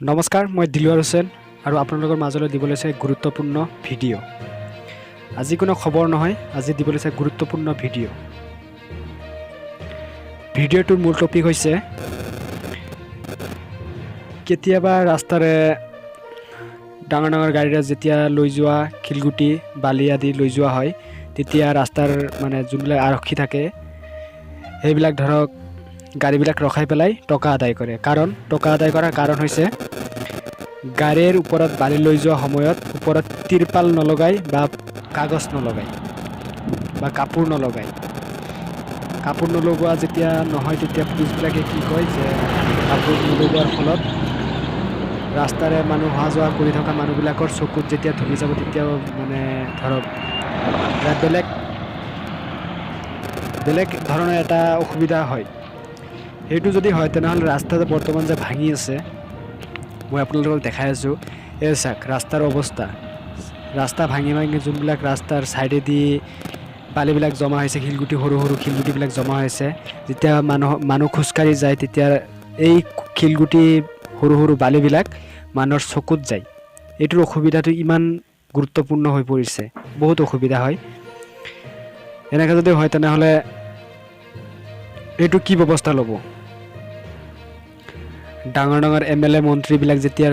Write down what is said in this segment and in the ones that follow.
নমস্কাৰ, মই দিলৱাৰ হুছেইন আৰু আপোনালোকৰ মাজলৈ দিব লৈছে গুৰুত্বপূৰ্ণ ভিডিঅ'। আজি কোনো খবৰ নহয়, আজি দিব লৈছে গুৰুত্বপূৰ্ণ ভিডিঅ'। ভিডিঅ'টোৰ মূল টপিক হৈছে, কেতিয়াবা ৰাস্তাৰে ডাঙৰ ডাঙৰ গাড়ীৰে যেতিয়া লৈ যোৱা শিলগুটি, বালি আদি লৈ যোৱা হয়, তেতিয়া ৰাস্তাৰ মানে যোনবিলাক আৰক্ষী থাকে, সেইবিলাক ধৰক গাড়ীবিলাক ৰখাই পেলাই টকা আদায় কৰে। কাৰণ টকা আদায় কৰাৰ কাৰণ হৈছে, গাড়ীৰ ওপৰত বালি লৈ যোৱা সময়ত ওপৰত তিৰপাল নলগাই বা কাগজ নলগায় বা কাপোৰ নলগায়। কাপোৰ নলগোৱা যেতিয়া নহয়, তেতিয়া পুলিচবিলাকে কি কয় যে কাপোৰ নলগোৱাৰ ফলত ৰাস্তাৰে মানুহ অহা যোৱা কৰি থকা মানুহবিলাকৰ চকুত যেতিয়া ধূলি যাব, তেতিয়াও মানে ধৰক এটা বেলেগ বেলেগ ধৰণৰ এটা অসুবিধা হয়। সেইটো যদি হয়, তেনেহ'লে ৰাস্তাটো বৰ্তমান যে ভাঙি আছে, মই আপোনালোকক দেখাই আছোঁ, এই চাওক ৰাস্তাৰ অৱস্থা। ৰাস্তা ভাঙি ভাঙি যোনবিলাক ৰাস্তাৰ ছাইডেদি বালিবিলাক জমা হৈছে, শিলগুটি, সৰু সৰু শিলগুটিবিলাক জমা হৈছে, যেতিয়া মানুহ খোজকাঢ়ি যায়, তেতিয়া এই শিলগুটি, সৰু সৰু বালিবিলাক মানুহৰ চকুত যায়। এইটোৰ অসুবিধাটো ইমান গুৰুত্বপূৰ্ণ হৈ পৰিছে, বহুত অসুবিধা হয়। এনেকৈ যদি হয়, তেনেহ'লে এইটো কি ব্যৱস্থা ল'ব? ডাঙৰ ডাঙৰ এমএলএ, মন্ত্ৰীবিলাক যেতিয়া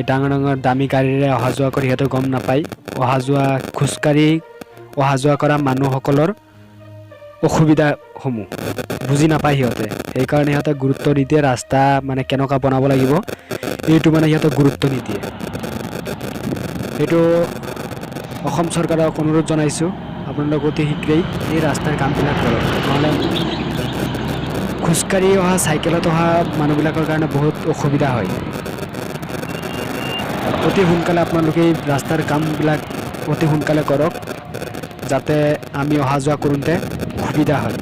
ডাঙৰ ডাঙৰ দামী গাড়ীৰে অহা যোৱা কৰি, সিহঁতে গম নাপায় অহা যোৱা, খোজকাঢ়ি অহা যোৱা কৰা মানুহসকলৰ অসুবিধাসমূহ বুজি নাপায় সিহঁতে। সেইকাৰণে সিহঁতে গুৰুত্ব নিদিয়ে। ৰাস্তা মানে কেনেকুৱা বনাব লাগিব, এইটো মানে সিহঁতে গুৰুত্ব নিদিয়ে। সেইটো অসম চৰকাৰক অনুৰোধ জনাইছোঁ, আপোনালোক অতি শীঘ্ৰেই এই ৰাস্তাৰ কামবিলাক কৰক। নহ'লে খোজকাঢ়ি অহা, চাইকেলত অহা মানুহবিলাকৰ কাৰণে বহুত অসুবিধা হয়। অতি সোনকালে আপোনালোকে এই ৰাস্তাৰ কামবিলাক অতি সোনকালে কৰক, যাতে আমি অহা যোৱা কৰোঁতে সুবিধা হয়।